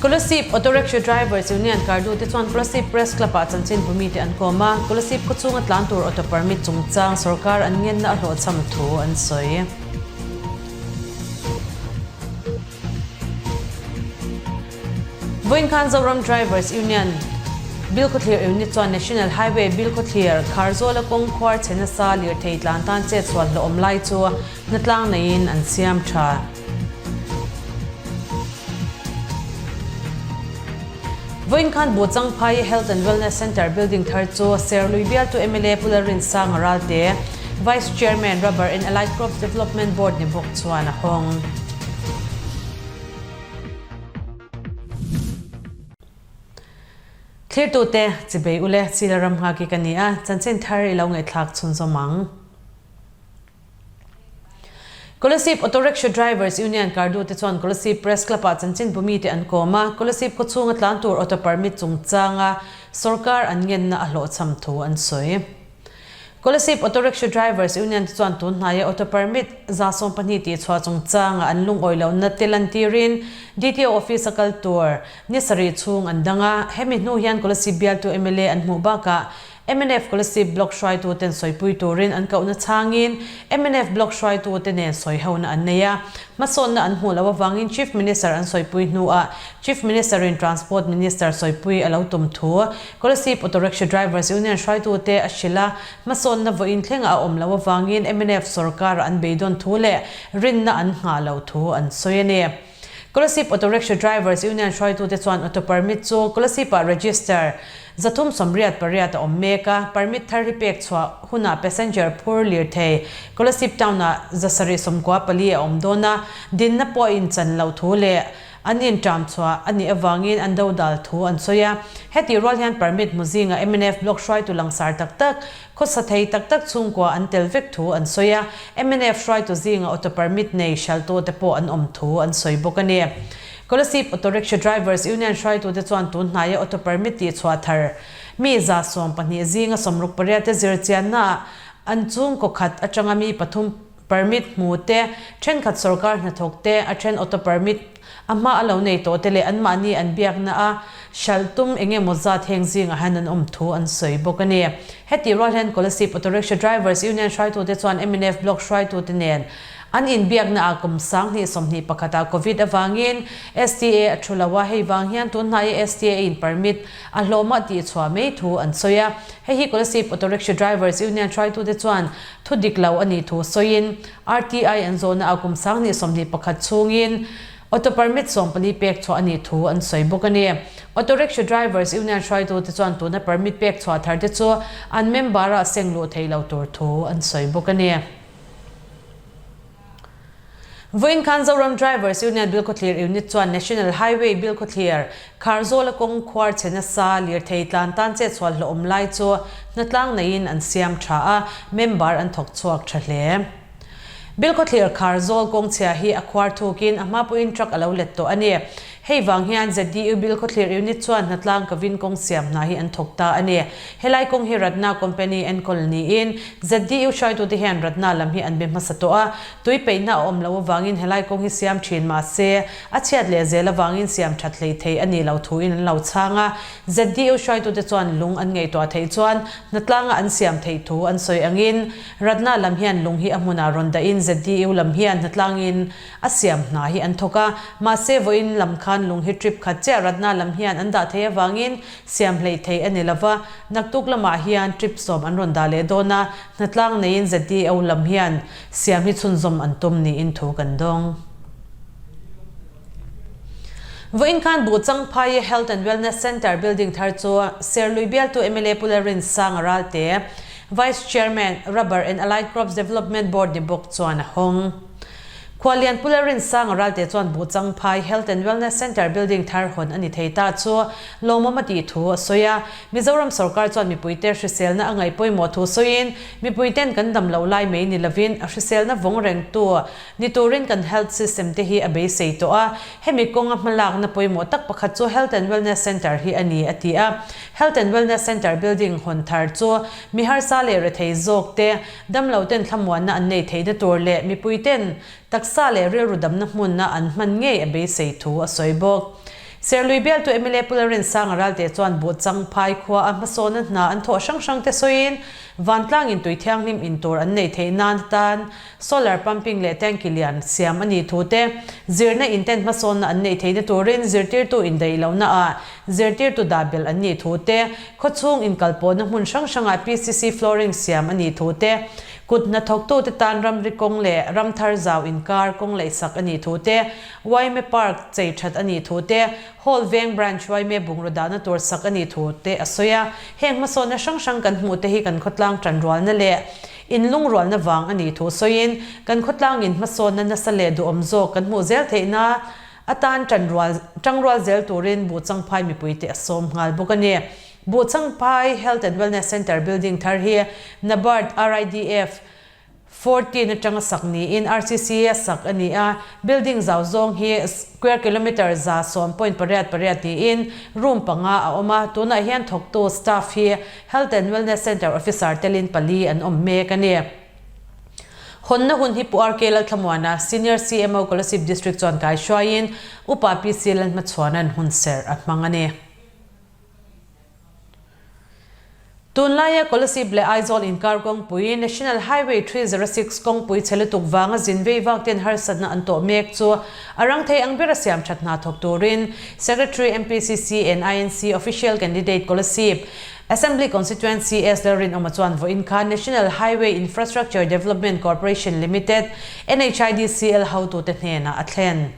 Kolasib Auto Rickshaw Drivers Union Kardu te chuan Kolasib Press Club ah chanchinbu mite an kawm a, Kolasib khawchhunga tlan tur auto permit chungchang sorkar an ngenna a hlawhchham thu an sawi. Vawiin khan Zoram Drivers Union Bilkhawthlir Unit chuan National Highway Bilkhawthlir Kharzawla kawng khuar chhe nasa lirthei tlan tan chetsual hlawhawm lai chu hnatlang neiin an siam tha. Vawiin khan Buchangphai Health and Wellness Centre building thar chu Serlui bialtu mla Pu Lalrinsanga Ralte, Vice Chairman Rubber and Allied Crops Development Board ni bawk chuan a hawng. Thlirtute, chibei ule, Chila ram nghaki ka ni a, chanchin thar i lo ngaihthlak chhunzawm ang. Kolasib Auto Rickshaw Drivers Union Kardu te chuan Kolasib Press Club ah chanchinbu mite an kawm a, Kolasib khawchhunga tlan tur auto permit chungchanga sorkar an ngenna a hlawhchham thu an sawi. Kolasib Auto Rickshaw Drivers Union te chuan tun hnaia auto permit 12 tih chhuah chungchanga an lungawi lohna te lantirin DTO office a kal tur ni sarih chhung an dang a, hemi hnu hian Kolasib bialtu mla an hmuh bakah Mnf Kolasib Block hruaituten sawipui turin an kohna chhangin mnf Block hruaitute nen sawihona an nei a. Hmasawnna an hmuh loh avangin Chief Minister an sawipui hnuah Chief Minister-in Transport Minister sawipui a lo tum thu Kolasib Auto Rickshaw Drivers Union hruaitute a hrilh a. Hmasawnna vawiin thlengah a awm loh avangin mnf sorkara an beidawn thu leh rinna an nghah loh thu an sawi a ni. Kolasib Auto Rickshaw Drivers Union hruaitute chuan auto permit chu Kolasib-ah register 388 a awm mek a, permit thar hi pek chhuah hunah passenger phur lirthei Kolasib town-ah 794 a awm dawn a, dinna pawh a inchan loh thu leh an inṭam chhuah a nih avangin an dodal thu an sawi a. Hetih rual hian permit hmu zingah mnf block hruaitu langsar tak tak Khawsa thei tak tak chhungkua an tel vek thu an sawi a, mnf hruaitu zinga auto permit nei hraltu te pawh an awm thu an sawi bawk a ni. Kolasib Auto Rickshaw Drivers Union hruaitute chuan tun hnaia auto permit tihchhuah thar mi 12 zinga 68 te zirchiannaah an chhungkaw khat atanga mi pathum Permit hmu te, thenkhat sorkar hnathawk te, a then auto permit a hma a lo nei tawh te leh anmahni an biakna a hralh tum eng emaw zat heng zingah hian an awm thu an sawi bawk a ni. Hetih rual hian Kolasib Auto Rickshaw Drivers Union hruaitute chuan mnf Block hruaitute nen an inbiakna ah kum 2021 ah Covid avangin STA a thu lo a, hei vang hian tun hnaia STA in permit a hlawmah tihchhuah mai thu an sawi a. Hei hi Kolasib Auto Rickshaw Drivers Union hruaitute chuan Thu dik lo a nih thu sawiin RTI an zawhna ah kum 2021 chhungin Auto Permit 14 pek chhuah a nih thu an sawi bawk a ni. Auto Rickshaw Drivers Union hruaitute chuan tuna permit pek chhuah thar te chu an member-ah seng luh theih loh tur thu an sawi bawk a ni. Vawiin khan Zoram Drivers Union Bilkhawthlir Unit chuan National Highway Bilkhawthlir, Kharzawla kawng khuar chhe nasa lirthei tlan tan chetsual hlawhawm lai chu hnatlang neiin an siam tha a, member an thawk chhuak tha hle. Bilkhawthlir Kharzawl kawng chhia hi a khuar thukin a hma pawhin truck a lo let tawh a ni. Hei vang hian ZDU Bilkhawthlir Unit chuan hnatlang kavin kawng siam hna hi an thawk ta a ni. Helai kawng hi Ratna Company enkawl niin ZDU hruaitute hian Ratna lam hi an be hmasa tawh a, tui peihna a awm loh avangin helai kawng hi siam thin mah se a chhiat leh zel avangin siam that hlei thei a nih loh thuin an lo chhang a. ZDU hruaitute chuan lung an ngaihtuah theih chuan hnatlanga an siam theih thu an sawi angin Ratna lam hian lung hi a hmunah rawn dahin ZDU lam hian hnatlangin A siam hna hi an thawk a, mahse vawiin lam khan lung hi trip khat chiah Ratna lam hian an dah thei avangin siam hleih theih a ni lo va, naktuk lamah hian trip sawm an rawn dah leh dawn a, hnatlang neiin ZDO lam hian siam hi chhunzawm an tum niin thu kan dawng. Vawiin khan Buhchangphaia Health and Wellness Centre building thar chu Serlui bialtu mla Pu Lalrinsanga Ralte, Vice Chairman, Rubber and Allied Crops Development Board ni bawk chuan a hawng. Khualian Pu Lalrinsanga Ralte chuan Buhchangphai Health and Wellness Centre building thar hawn a ni thei ta chu lawmawm a tih thu a sawi a. Mizoram sorkar chuan mipuite hriselna a ngaih pawimawh thu sawiin, mipuiten kan dam loh lai mai ni lovin hriselna vawng rengtu ni turin kan health system te hi a beisei tawh a. Hemi kawnga hmalakna pawimawh tak pakhat chu Health and Wellness Centre hi a ni a ti a. Health and Wellness Centre building hawn thar chu mi harsa leh rethei zawk te Damlo ten thlamuanna an nei theihna tur leh mipui ten taksa leh rilru damna hmunna an hman ngei a beisei thu a sawi bawk. Serlui bialtu mla Pu Lalrinsanga Ralte chuan Buhchang phai khua a hmasawna hna an thawh hrang hrang te sawiin vantlangin tui thianghlim in tur an neih theih nan atan solar pumping leh tanky lian siam a nih thu te, zirna in ten hmasawnna an neih theihna turin zirtirtu indaih lohna ah zirtirtu dah belh an nih thu te, khawchhung inkalpawhna hmun hrang hrangah PCC flooring siam a nih thu te, kut hnathawktute tan ramri kawng leh ramthar zau inkar kawng laihsak a nih thu te, Yma Park chei that a nih thu te, Hall Veng Branch Yma bungraw dahna tur sak a nih thu te a sawi a. Heng hmasawnna hrang hrang kan hmuh te hi kan khawtlang tanrualna leh inlungrualna vang a nih thu sawiin, kan khawtlangin hmasawnna nasa leh duhawm zawk kan hmuh zel theihna atan tanrual tangrual zel turin Buhchangphai mipuite a sawm nghal bawk a ni. Buhchangphai Health and Wellness Centre building thar hi NABARD RIDF 14 atanga sak niin RCC a sak a ni a, building zau zawng hi square kilometre 110.8 niin room panga a awm a, tunah hian thawktu staff hi Health and Wellness Centre officer telin pali an awm mek a ni. Hawnna hun hi Pu RK Lalthlamuana, Senior CMO Kolasib District chuan kaihruaiin Upa PC Lalhmachhuana'n hunserh a hmang a ni. Tunlaia Kolasib leh Aizawl inkar kawngpui, National Highway 306 kawngpui chhe lutuk vanga zin vei vak ten harsatna an tawh mek chu a rang thei ang bera siam that hna thawk turin Secretary MPCC and INC Official Candidate Kolasib Assembly Constituency S Lalrinawma chuan vawiin khan National Highway Infrastructure Development Corporation Limited, NHIDCL, hotute hnenah a thlen.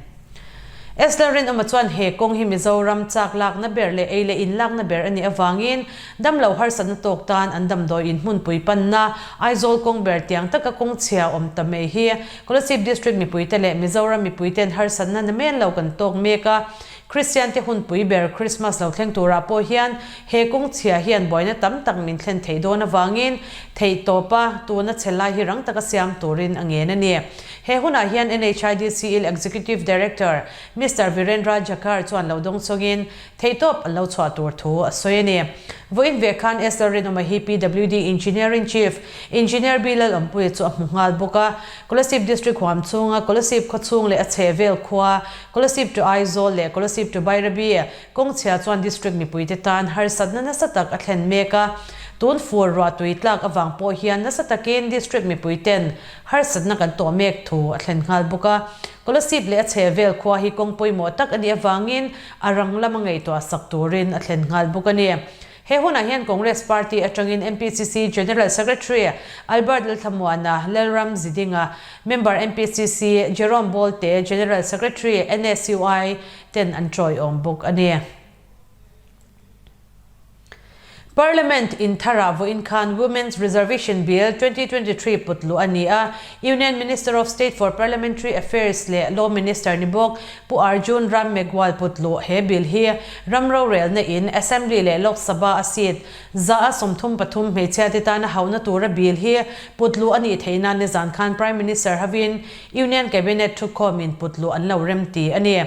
Esther Rinawma chuan he kawng hi Mizoram chak lakna ber leh ei leh in lakna ber a nih avangin damlo harsatna tawk tan an damdawi in hmunpui panna Aizawl kawng ber tiang taka kawng chhia awm ta mai hi Kolasib District mipuite leh Mizoram mipuiten harsatna na men lo kan tawk mek a. Kristian te hunpui ber Christmas lo thleng turah pawh hian he kawng chhia hian buaina tam tak min thlen theih dawn avangin theihtawpa tuna chhe lai hi rang taka siam turin a ngen a ni. He hunah hian NHIDCL Executive Director Mister Virendra Jakhar chuan lo dawng chungin theihtawp an lo chhuah tur thu a sawi a ni. Vawiin ve khan Esther Rinawma hi PWD Engineering Chief Engineer B Lalawmpuia chu a hmu nghal bawk a. Kolasib District huam chhunga Kolasib khawchhung leh a chhehvel khua Kolasib to Aizawl leh Kolasib to Bairabi kawngchhia chuan District mipuite tan harsatna nasa tak a thlen mek a. Tun fur ruahtui tlak avang pawh hian nasa takin District mipuiten Harsatna kan tawh mek thu a thlen nghal bawk a. Kolasib leh a chhehvel khua hi kawng pawimawh tak a nih avangin a rang lama ngaihtuah sak turin a thlen nghal bawk a ni. He hunah hian Congress Party atangin MPCC General Secretary Albert Lalthlamuana, Lalram Zidinga, Member MPCC Jerome Bawlte, General Secretary NSUI ten an tawiawm bawk a ni. Parliament intharah vawiin khan Women's Reservation Bill 2023 put luh a ni a, Union Minister of State for Parliamentary Affairs leh Law Minister ni bawk Pu Arjun Ram Meghwal put luh he bill hi ram rorelna in Assembly leh Lok Sabha a seat 133 hmeichhia te tana hauhna tura bill hi put luh a nih theih nan nizan khan Prime Minister hovin Union Cabinet thukhawmin put luh an lo rem ti a ni.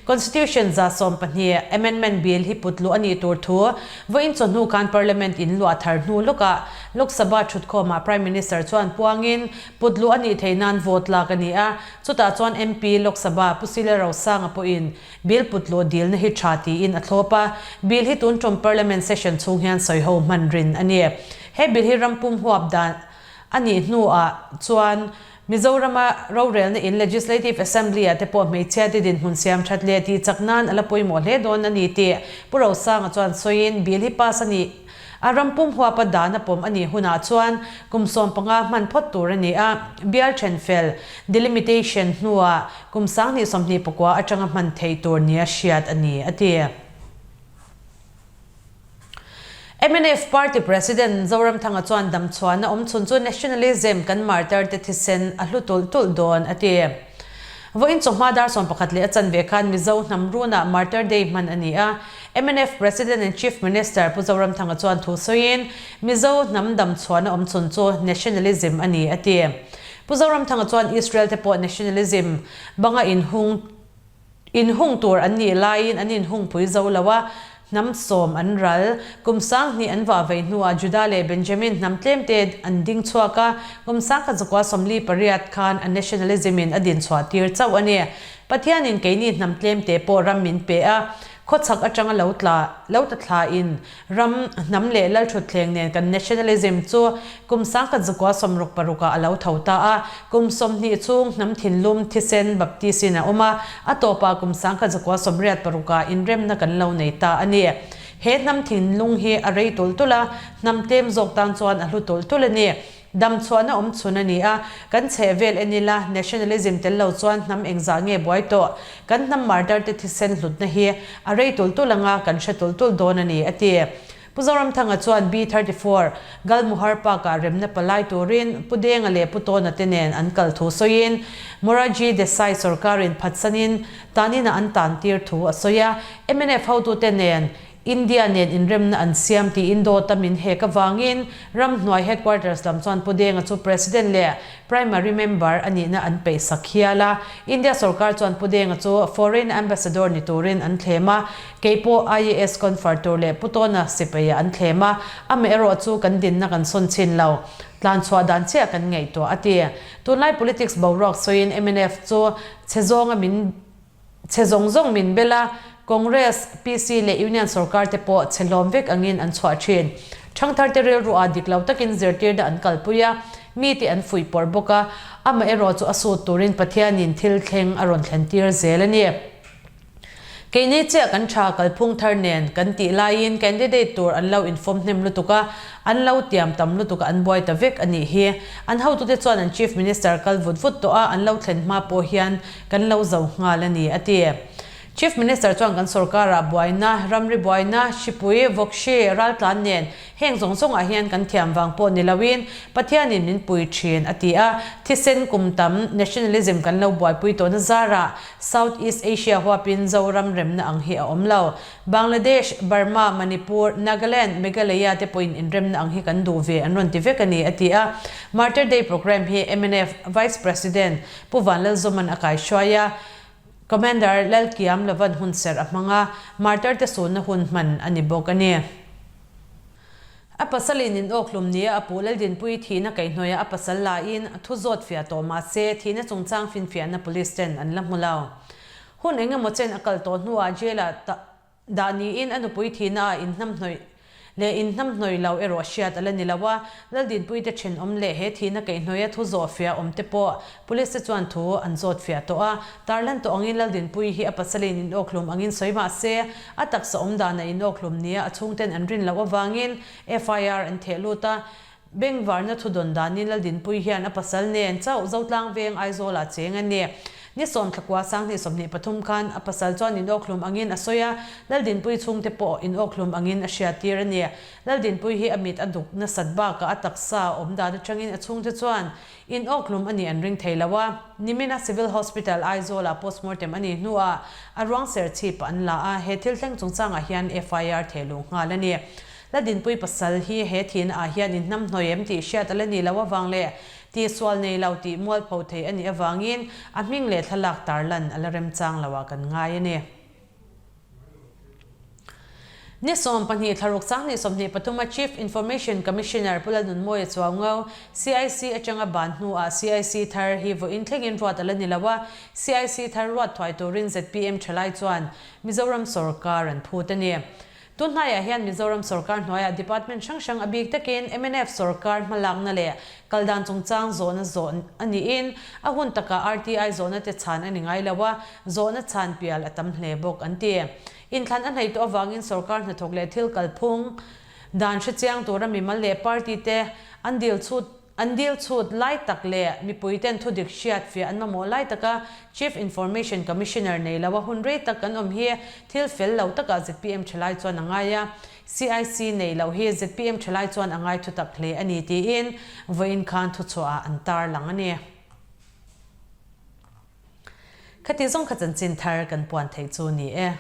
Constitution 112 Amendment Bill hi put luh a nih tur thu vawiin chawhnu khan Parliament in luah thar hnu lawkah Lok Sabha thutkhawmah Prime Minister chuan puangin put luh a nih theih nan vote lak a ni a, chutah chuan MP Lok Sabha Pu Sila Rosanga pawhin Bill put luh dilna hi tha tiin a thlawp a, Bill hi tun tum Parliament session chhung hian sawiho hman rin a ni. He Bill hi rampum huap dan a nih hnuah chuan Mizorama rorelna in Legislative Assembly-ah te pawh hmeichhia te dinhmun siam that leh tih chak nan a la pawimawh hle dawn a ni tih Pu Rosanga chuan sawiin bill hi pass a nih a ram pum huapa dan a pawm a nih hunah chuan kum 15 hman phawt tur a ni a, bial then fel, delimitation, hnuah kum 2029 atanga hman theih tur nia hriat a ni, a ti. Mnf Party President Zoramthanga chuan damchhuahna awmchhun chu Nationalism kan martar te thisen a hlu tulh tulh dawn a ti. Vawiin chawhma dar 11 leh a chanve khan Mizo hnam runah Martyr Day hman a ni a. Mnf President and Chief Minister Pu Zoramthanga chuan thu sawiin Mizo hnam damchhuahna awmchhun chu Nationalism a ni a ti. Pu Zoramthanga chuan Israel te pawh Nationalism banga inhung Inhung tur an nih laiin an inhungpui zo lo a, hnam sawm an ral. Kum 2000 an vah vei hnuah Juda leh Benjamin hnam tlemte an ding chhuak a, kum 1948 khan a nationalism in a din chhuah tir chauh a ni. Pathianin keini hnam tlemte pawh ram min pe a. Khawchhak atanga lo tla lo ta thlain ram, hnam leh lalthutthleng nen kan nationalism chu kum 1966 ah a lo tho ta a. Kum 20 chhung hnam thinlum, thisen, baptisin a awm a, a tawpah kum 1986 ah inremna kan lo nei ta a ni. He hnam thinlung hi a rei tulh tulh a, hnam tlem zawk tan chuan a hlu tulh tulh a ni. Dam chhuahna awm chhun a ni a, kan chheh vel en ila, nationalism tel lo chuan hnam engzah nge buai tawh? Kan hnam martar te thisen hlutna hi a rei tulh tulh anga kan hre tulh tulh dawn a ni, a ti. Pu Zoramthanga chuan B 34, Galmuhar Park-ah remna palai turin Pu Denga leh Pu Tawna te nen an kal thu sawiin, Morarji Desai sorkarin phatsanin tanina an tan tir thu a sawi a, mnf hotute nen India nen inremna an siam tiin dawt a min hek avangin ramhnuai headquarters lam chuan Pu Denga chu President leh Primary member a nihna an peih sak hial a. India sorkar chuan Pu Denga chu Foreign Ambassador ni turin an thlem a, kei pawh IAS confer tur leh Pu Tawna sipaia an thlem a, amaherawh chu kan dinna kan sawn chhin lo, tlan chhuah dan chiah kan ngaihtuah a ti. Tunlai politics boruak sawiin mnf chu chhe zawnga min Chhe zawng zawng min bel a, Congress, PC leh Union sorkar te pawh chhe hlawm vek angin an chhuah thin. Thangthar te rilru ah dik lo takin zirtirna an kalpui a, mite an fuih pawrh bawk a, amaherawh chu a sut turin Pathianin thil thleng a rawn thlen tir zel a ni. Keini chiah kan tha kalphung thar nen kan tih laiin candidate tur an lo infawm hnem lutuk a, an lo tiam tam lutuk a an buai ta vek a nih hi. An hotute chuan an Chief Minister kal vut vut tawh a, an lo thlen hma pawh hian Kan lo zo nghal a ni, a ti. Chief Minister chuan kan sorkarah buaina, ramri buaina, hripui, vawkhri, raltlan nen heng zawng zawngah hian kan thiam vang pawh ni loin Pathianin min pui thin, a ti a. Thisen kum tam nationalism kan lo buaipui tawhna zarah South East Asia huapin Zoram remna ang hi a awm lo. Bangladesh, Burma, Manipur, Nagaland, Meghalaya te pawhin inremna ang hi kan duh ve an rawn ti vek a ni, a ti a. Martyr Day programme hi mnf Vice President Pu Vanlalzawman a kaihruai a, Commander Lalkiam Lovan hunserh a hmang a, Martar te sunna hun hman a ni bawk a ni. A pasalin in awkhlum nia a puh Laldinpuii thihna kaihhnawih a pasal laiin thu zawt fiah tawh mah se thihna chungchang finfiahna police ten an la hmu lo. Hun engemaw chen a kal tawh hnuah jail-ah Dah niin a nupui thihna ah inhnamhnawih leh inhnamhnawih lo erawh hriat a la ni lo a, Laldinpui te thenawm leh he thihna kaihhnawia thu zawh fiah awm te pawh Police te chuan thu an zawt fiah tawh a, tarlan tawh angin Laldinpui hi a pasalin inawkhlum angin sawi mah se, a taksa awm dana inawkhlum nia a chhungten an rin loh avangin FIR an theh lut a, Bengvarna thu dawn danin Laldinpuii hian a pasal nen chauh Zotlang veng Aizawlah cheng a ni. Ni sawmthlakua sanghnih 23 khan a pasal chuan inawkhlum angin a sawi a, Laldinpuii chhungte pawh inawkhlum angin a hriattir a ni. Laldinpuii hi a mit a duk nasat bakah a taksa a awm dan atangin a chhungte chuan inawkhlum a nih an ring thei lo a. Nimina Civil Hospital Aizawlah postmortem a nih hnuah a ruang serchhip an la a, he thil thleng chungchangah hian FIR thehluh nghal a ni. La dinpui pasal hi he thihna ah hian in hnamhnawih em tih hriat a la ni lo avang leh tihsual nei lo tih mualpho thei a nih avangin a hming leh thlalak tarlan a la remchang lo ah kan ngai a ni. Ni 12 thlaruk 2023 a Chief Information Commissioner Pu Lalnunmawia Chuaungo, CIC atanga ban hnuah CIC thar hi vawiin thlengin ruat a la ni lo a, CIC thar ruat thuai turin zpm thalai chuan Mizoram sorkar an phut a ni. Tunhnaiah hian Mizoram sorkar hnuaiah department hrang hrang a bik takin mnf sorkar hmalakna leh kal dan chungchang zawhna zawh a niin a hun takah RTI zawhna te chhan a ni ngai lo a, zawhna chhan pial a tam hle bawk an ti. Inthlan a hnaih tawh avangin sorkar hnathawk leh thil kalphung dan hrechiang tura mimal leh party te an dil chhut An dil chhut lai tak leh mipuiten thudik hriat fiah an mamawh lai taka Chief Information Commissioner nei lo a hun rei tak kan awm hi thil fel lo takah zpm thalai chuan a ngai a, CIC nei loh hi zpm thalai chuan a ngai thutak hle a ni tiin vawiin khan thuchhuahah an tarlang a ni. Khati zawng kha chanchin thar kan puan theih chu ni e.